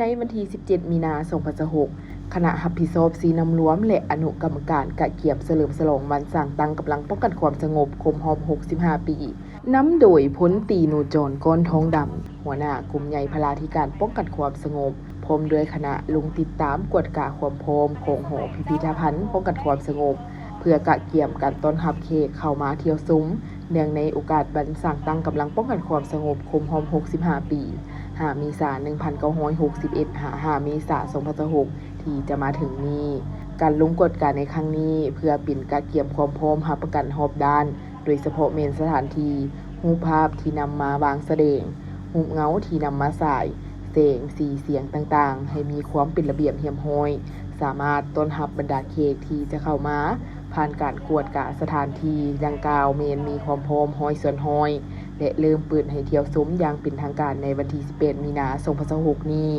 ໃນວັນທີສິບເຈັດ ມີນາ ສອງພັນຊາວຫົກ ຄະນະຮັບຜິດຊອບຊີ້ນຳລວມ ແລະ ອະນຸກຳມະການກະກຽມສະເຫຼີມສະຫຼອງວັນສ້າງຕັ້ງກຳລັງປ້ອງກັນຄວາມສະຫງົບຄົບຮອບຫົກສິບຫ້າປີ ນຳໂດຍພົນຕີ ນູຈອນ ກ້ອນທອງດຳ ຫົວໜ້າກົມໃຫຍ່ພະລາທິການປ້ອງກັນຄວາມສະຫງົບ ພ້ອມດ້ວຍຄະນະລົງຕິດຕາມກວດກາຄວາມພ້ອມຂອງຫໍພິພິທະພັນປ້ອງກັນຄວາມສະຫງົບ ເພື່ອກະກຽມການຕ້ອນຮັບແຂກເຂົ້າມາທ່ຽວຊົມ ເນື່ອງໃນໂອກາດວັນສ້າງຕັ້ງກຳລັງປ້ອງກັນຄວາມສະຫງົບຄົບຮອບຫົກສິບຫ້າປີ ຫ້າ ເມສາ ໜຶ່ງພັນເກົ້າຮ້ອຍຫົກສິບເອັດ ຫາ ຫ້າ ເມສາ ສອງພັນຊາວຫົກ ທີ່ຈະມາເຖິງນີ້. ການລົງກວດກາໃນຄັ້ງນີ້ ເພື່ອເປັນກະກຽມຄວາມພ້ອມຮັບປະກັນຮອບດ້ານ ໂດຍສະເພາະແມ່ນສະຖານທີ່, ຮູບພາບທີ່ນຳມາວາງສະແດງ, ຮູບເງົາທີ່ນຳມາສາຍ, ແສງ, ສີ, ສຽງຕ່າງໆ ໃຫ້ມີຄວາມເປັນລະບຽບຮຽບຮ້ອຍ, ສາມາດຕ້ອນຮັບບັນດາແຂກທີ່ຈະເຂົ້າມາ ຜ່ານການກວດກາສະຖານທີ່ດັ່ງກ່າວແມ່ນມີຄວາມພ້ອມຮ້ອຍສ່ວນຮ້ອຍ ແລະ ເລີ່ມເປີດໃຫ້ທ່ຽວຊົມຢ່າງເປັນທາງການໃນວັນທີສິບແປດ ມີນາ ສອງພັນຊາວຫົກນີ້.